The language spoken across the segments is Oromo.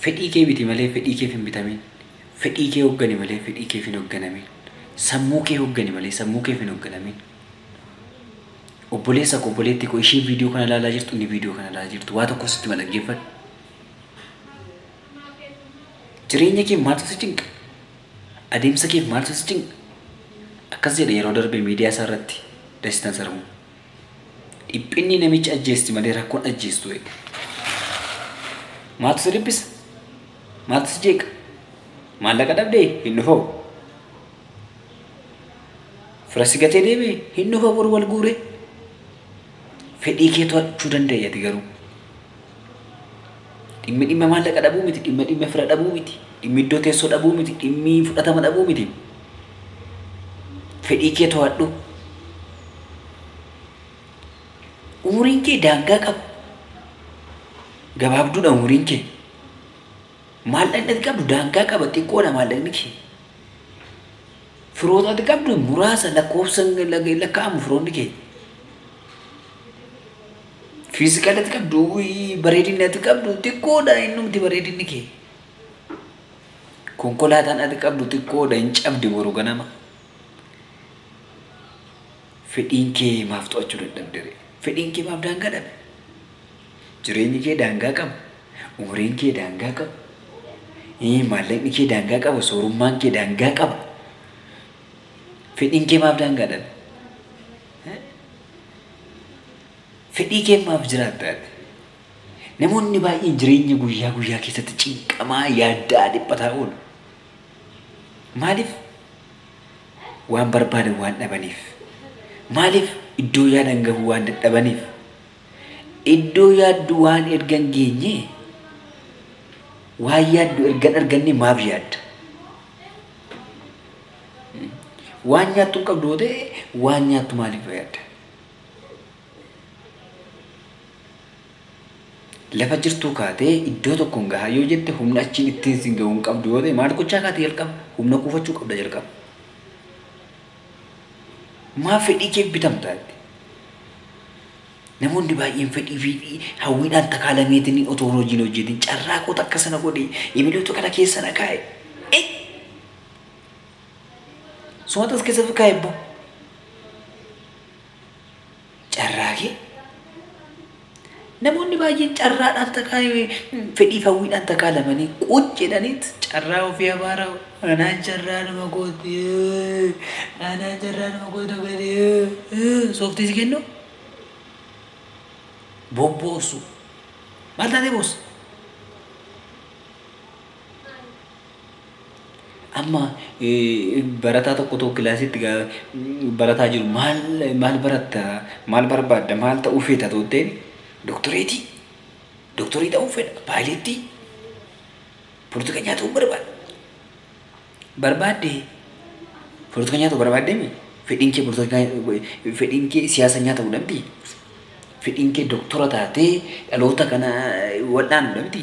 Fedhii kee biti malee fedhii keef hin bitamin. Fedhii kee hoggani malee fedhii keef hin hogganamin. Sammuu kee hoggani malee sammuu keef hin hogganamin. Obboleessa koo, obboleettii koo, isheen viidiyoo kana ilaalaa jirtu, inni viidiyoo kana ilaalaa jirtu, waa tokko sitti hima, dhaggeeffadhu. Jireenya kee maaltu si cinqa? Adeemsa keef maaltu si cinqa? Akkas jedhe yeroo darbe miidiyaa isaa irratti Dastaan Sarmuu. Dhiphinni namicha ajjeesti malee rakkoon ajjeestu jedhe. Maaltu si dhiphisa? Maaltu si jeeqa? Maallaqa dhabdee? Hin dhufa'u. Fira si gatee deeme? Hin dhufa boru wal guuree. Fedhii kee to'achuu danda'i ati garuu. Dhimmi dhimma maallaqa dhabuu miti, dhimma dhimma fira dhabuu miti, dhimmi iddoo teessoo dhabuu miti, dhimmi fudhatama dhabuu miti. Fedhii kee to'adhu. Umuriin kee daangaa qaba. Gabaabduudha umuriin kee. Maallaqni ati qabdu daangaa qaba, xiqqoodha maallaqni kee. Firoota ati qabdu muraasa, lakkoofsa lakkaa'amu firoonni kee. Fiizikaala ati qabdu, bareedinni ati qabdu xiqqoodha innumti bareedinni kee. Konkolaataan ati qabdu xiqqoodha, hin cabdi boru ganama. Fedhiin kee maaf to'achuu dadhabde ree? Fedhiin kee maaf daangaa dhabe? Jireenyi kee daangaa qaba. Umuriin kee daangaa qaba. Maallaqni kee daangaa qaba. Soorummaan kee daangaa qaba. Fedhiin kee maaf daangaa dhabe? Fedhii kee maaf jiraatta ati? Namoonni baay'een jireenya guyyaa guyyaa keessatti cinqamaa, yaaddaa, dhiphataa oolu. Maaliif? Waan barbaadan waan dhabaniif. Maaliif? Iddoo yaadan gahuu waan dadhabaniif. Iddoo yaaddu waan erga hin geenye, waan yaaddu erga hin arganne maaf yaadda? Waan nyaattu hin qabdu yoo ta'e, waan nyaattu maaliif yaadda? Lafa jirtuu kaatee iddoo tokkoon gahaa yoo jette, humna achiin ittiin sin gahuu hin qabdu yoo ta'e, maal gochaa kaate jalqaba? Humna kuufachuu qabda jalqaba. Maaf fedhii keef bitamta ati? Namoonni baay'een fedhii fi hawwiidhaan takaalameetiin otoo hojiin hojjetin carraa koota akka sana godhe ebiloota kana keessa na kaa'e. Eh! Sumata as keessa fi kaa'e boo. Carraa kee. Namoonni baay'een carraadhaan takaa fedhii fi hawwiidhaan takaalamanii quc jedhaniit carraa ofii abaaraa, anaan carraa nama kooti, anaan carraa nama kooti dhaqanii sooftii si kennu bobboosu. Maal taatee boossa? Amma barataa tokko tokko kilaasiitti barataa jiru, maal maal baratta, maal barbaadda, maal ta'uu feeta tootteen, doktoreetii, doktorii ta'uu fedha, paayileettii, poolitikanyaa ta'uu barbaada. Barbaadde poolitikanyaa ta'uu barbaaddeemi, fedhiin kee fedhiin kee siyaasanyaa ta'uu dhabdi, fedhiin kee doktora taatee dhaloota kana wal'aanu dhabdi.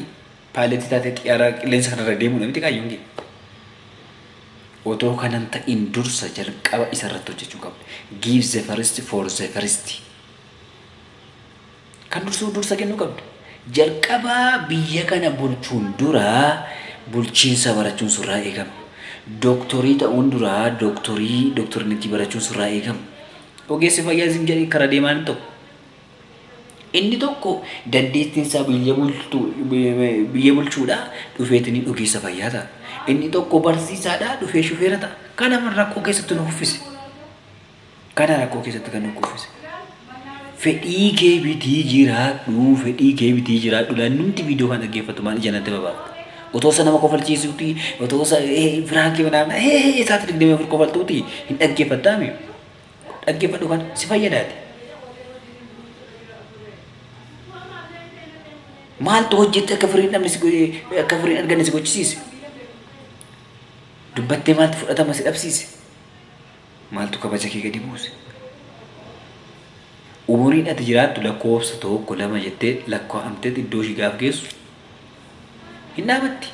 Paayileetii taatee xiyyaara qilleensa kanarra deemuudha miti kaayyoon kee. Otoo kanan ta'in dursa jalqaba isa irratti hojjechuu qabda. Give the first for the first. Kan dursuu dursa kennuu qabda. Jalqaba biyya kana bulchuun dura bulchiinsa barachuun surraa eegama. Doktorii ta'uun dura doktorii doktorinitii barachuun surraa eegama. Ogeessi fayyaa isin jedhee kara deemaan tokko. Inni tokko dandeettiin isaa biyya bultu biyya bulchuudha, dhufeetiin ogeessa fayyaa ta'a. Inni tokko barsiisaadha, dhufee shufeera ta'a. Kana rakkoo keessatti nu kuffise. Kana rakkoo keessatti kan nu kuffise. Fedhii kee bitii jiraadhu, fedhii kee bitii jiraadhu. Laannumti viidiyoo kan dhaggeeffattu maal ija natti babaafta? Otoo isa nama kofalchiisuuti, otoo isa firaankii manaa isaatti 24 kofaltuuti hin dhaggeeffattaami. Dhaggeeffadhu, kan si fayyadaati. Maaltu hojjette akka firii hin dhabne si akka firii hin arganne si gochisiise? Dubbattee maaltu fudhatama si dhabsiise? Maaltu kabaja kee gadi buuse? Umuriin ati jiraattu lakkoofsa tokko lama jettee lakkaa'amtee iddoo ishii gaaf geessu hin dhaabatti.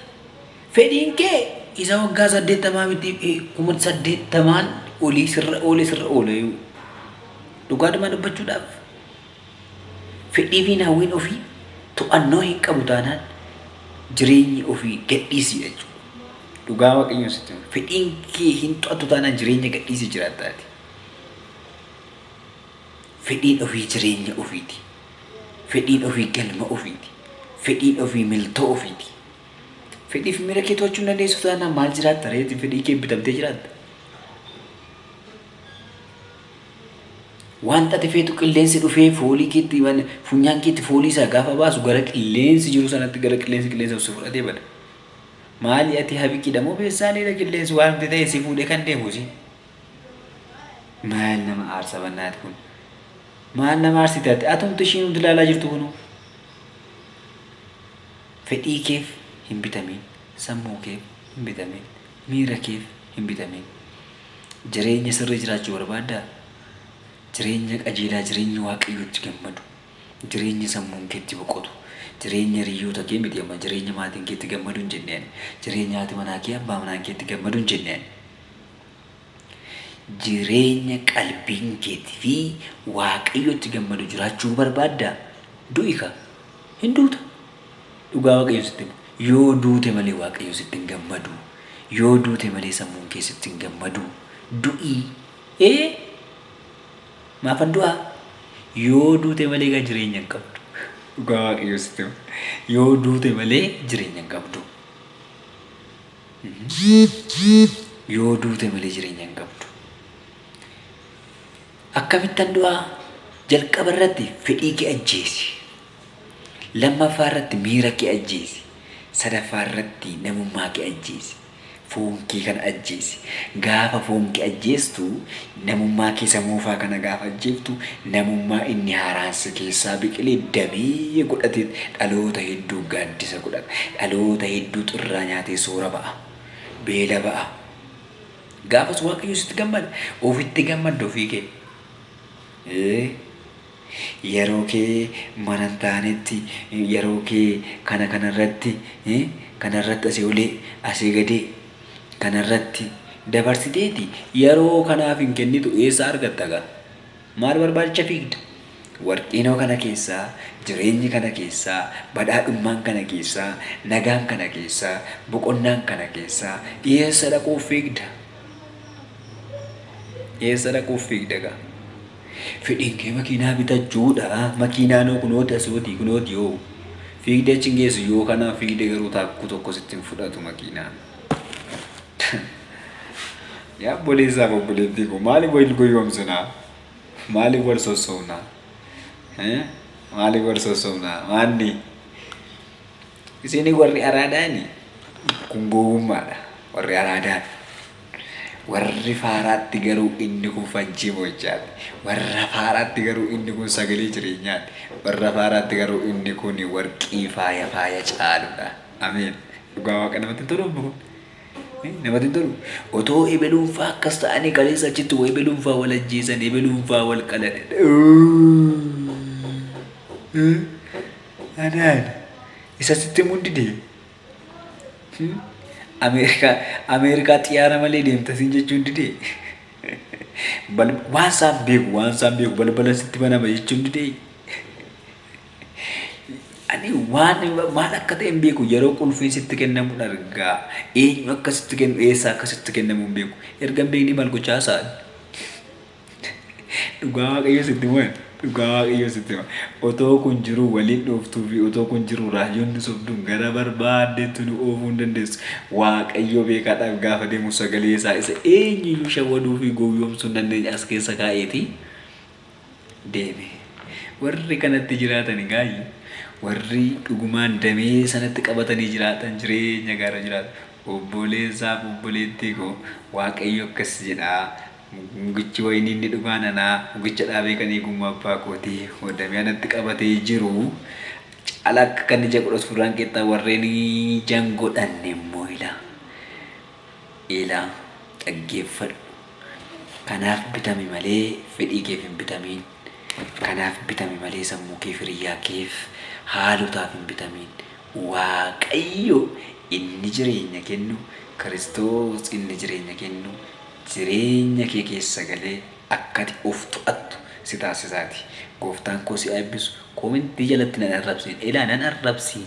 Fedhiin kee isa waggaa 80 miti, 80,000 olii sirra oole sirra ooleyyuu. Dhugaadhumaa dubbachuudhaaf, fedhii fi hawwiin ofii to'annoo hin qabu taanaan, Jireenyi ofii gadhiisii jechuudha. Dhugaa Waaqayyoon sitti hima. Fedhiin kee hin to'attu taanaan jireenya gadhiisii jiraattaati. Fedhiin ofii jireenya ofiiti. Fedhiin ofii galma ofiiti. Fedhiin ofii miltoo ofiiti. Fedhiif miira kee to'achuu hin dandeessu taanaan maal jiraatta reeti fedhii kee bitamtee jiraatta. Wanta ati feetu qilleensi dhufee foolii keetti funyaan keetti foolii isaa gaafa baasu gara qilleensi jiru sanatti gara qilleensi qilleensa si fudhatee bada. Maali ati habiqidha moo beessaaniidha qilleensi waan ta'e si fuudhee kan deemu si. Maal nama aarsa bannaati kun. Maal nama aarsite ati atumti ishiin nuti ilaalaa jirtu kunuu. Fedhii keef hin bitamiin, sammuu keef hin bitamiin, miira keef hin bitamiin. Jireenya sirrii jiraachuu barbaaddaa? Jireenya qajeelaa, jireenya Waaqayyootti gammadu, jireenya sammuun keetti boqotu, jireenya hiriyoota kee miti amma jireenya maatiin keetti gammadu hin jenne ani. Jireenya haati manaa kee abbaa manaa keetti gammadu hin jenne ani. Jireenya qalbiin keetii fi Waaqayyotti gammadu jiraachuu barbaaddaa? Du'i ka. Hin duuta. Dhugaa Waaqayyo sitti hima. Yoo duute malee Waaqayyo sitti hin gammadu. Yoo duute malee sammuun kee sitti hin gammadu. Du'i. Ee? Maafan du'aa? Yoo duute malee egaa jireenya hin qabdu. Dhugaa Waaqayyo sitti hima. Yoo duute malee jireenya hin qabdu. Yoo duute malee jireenya hin qabdu. Akkamittan du'aa? Jalqaba irratti fedhii kee ajjeesi. Lammaffaa irratti miira kee ajjeesi. Sadaffaa irratti namummaa kee ajjeesi. Foon kee kana ajjeesi. Gaafa foon kee ajjeestu namummaa kee isa moofaa kana gaafa ajjeeftu namummaa inni haaraan si keessaa biqilee damee godhatee dhaloota hedduu gaaddisa godhata. Dhaloota hedduu xirraa nyaatee soora ba'a. Beela ba'a. Gaafas Waaqayyo sitti gammada. Ofitti gammadda ofii kee. Ee. Yeroo kee mana hin taanetti, yeroo kee kana kanarratti, kanarratti asii olee, asii gadee, kanarratti dabarsiteeti yeroo kanaaf hin kennitu eessaa argatta gaa? Maal barbaacha fiigda? Warqiinoo kana keessaa, jireenyi kana keessaa, badhaadhummaan kana keessaa, nagaan kana keessaa, boqonnaan kana keessaa eessa dhaquuf fiigda? Eessa dhaquuf fiigda gaa? Fedhiin kee makiinaa bitachuudha. Makiinaanoo kunooti asooti kunooti yoo. Fiigdee achi hin geessu yoo kanaaf fiigdee garuu taakkuu tokko sitti hin fudhatu makiinaan. Yaa obboleessaaf obboleettii koo maaliif wal goyoomsinaa? Maaliif wal sossoobnaa? Maaliif wal sossoobnaa? Maanni? Isin warri araadaani kun gowwummaadha. Warri araadaan. Warri faaraatti garuu inni kun fanjii mo'ichaati. Warra faaraatti garuu inni kun sagalee jireenyaati. Warra faaraatti garuu inni kun warqii faaya faaya caaludha. Ameen. Dhugaa Waaqa namatti hin tolu amma kun. Namatti hin tolu. Otoo ebeluunfaa akkas ta'anii kaleessa achitti wa ebeluunfaa wal ajjeesan ebeluunfaa wal qalan. Anaan isa sitti himuu didee. Ameerikaa Ameerikaa xiyyaara malee deemta siin jechuun didee. Waan isaan beeku waan isaan beeku balbala sitti banama jechuun didee. Ani waan maal akka ta'e hin beeku yeroo qulfiin sitti kennamu argaa eenyu akka sitti kennu eessaa akka sitti kennamu hin beeku erga hin beekne maal gochaa isaan. Dhugaa Waaqayyo sitti hima. Dhugaa Waaqayyo sitti hima. Otoo kun jiruu waliin dhooftuu fi otoo kun jiruu raajonni sobduun gara barbaaddetti nu oofuu hin dandeessu. Waaqayyo beekaadhaaf gaafa deemu sagalee isaa isa eenyuyyuu shawwaduu fi gowwoomsuu hin dandeenye as keessa kaa'eeti deeme. Warri kanatti jiraatan gaayyi warri dhugumaan damee sanatti qabatanii jiraatan jireenya gaarii jiraatu. Obboleessaaf obboleettii koo Waaqayyo akkas jedha. Mukichi wayinii inni dhugaan anaa, mukicha dhaabee kan eegummaa abbaa kooti. Damee anatti qabatee jiru caala akka kan ija godhatu fuduraan qixxaa warreen ija hin godhanne immoo ilaa. Ilaa dhaggeeffadhu. Kanaaf bitami malee fedhii keef hin bitamiin. Kanaaf bitami malee sammuu keef hiriyyaa keef haalotaaf hin bitamiin. Waaqayyo inni jireenya kennu, Kiristoos inni jireenya kennu jireenya kee keessa galee akka ati of to'attu si taasisaati. Gooftaan koo si haa eebbisu. Koomentii jalatti nan arrabsiin. Ilaa nan arrabsiin.